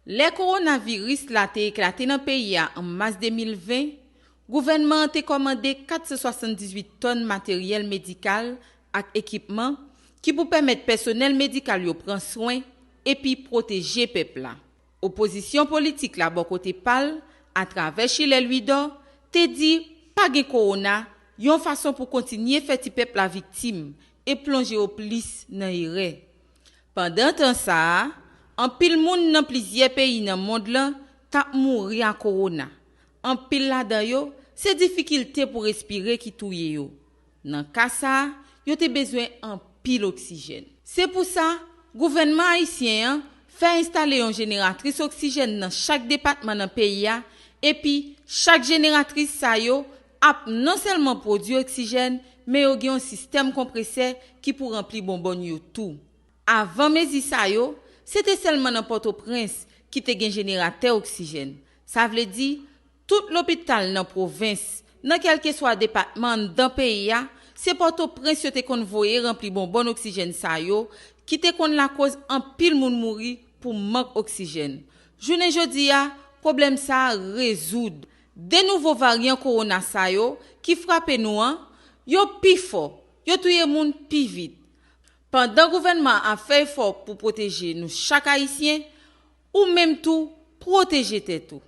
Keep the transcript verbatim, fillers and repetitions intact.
Lè kowonaviris la te eklate nan peyi a an mas de mil ven, gouvènman an te kòmande kat san swasanndizuit tòn materyèl medikal ak ekipman ki pou pèmèt pèsonèl medikal yo pran swen epi pwoteje pèp la. Opozisyon politik la bò kote pa l, atravè Chilè Louidor, te di pa gen kowona, yon fason pou kontinye fè ti pèp la viktim e plonje yo plis nan erè. Pandan tan sa a, anpil moun nan plizyè peyi nan mond lan t ap mouri a kowona. Anpil ladan yo, se difikilte pou respire ki touye yo. Nan ka sa a, yo te bezwen anpil oksijèn. Se pou sa, gouvènman ayisyen an fè enstale yon jeneratris oksijèn nan chak depatman nan peyi a, epi chak jeneratris sa yo ap non sèlman pwodui oksijèn, men yo gen yon sistèm konpresè ki pou ranpli bonbòn yo tou. Avan mezi sa yo, se te sèlman nan Pòtoprens ki te gen jeneratè oksijèn. Sa vle di, tout lopital nan pwovens, nan kèlkeswa depatman anndan peyi a, se Pòtoprens yo te konn voye ranpli bonbòn oksijèn sa yo, ki te konn lakoz anpil moun mouri pou mank oksijèn. Jounen jodi a, pwoblèm sa a rezoud. De nouvo varyan kowona sa yo ki frape nou an, yo pi fò, yo touye moun pi vit. Pandan gouvènman an ap fè efò pou pwoteje nou chak Ayisyen, ou menm tou pwoteje tèt ou.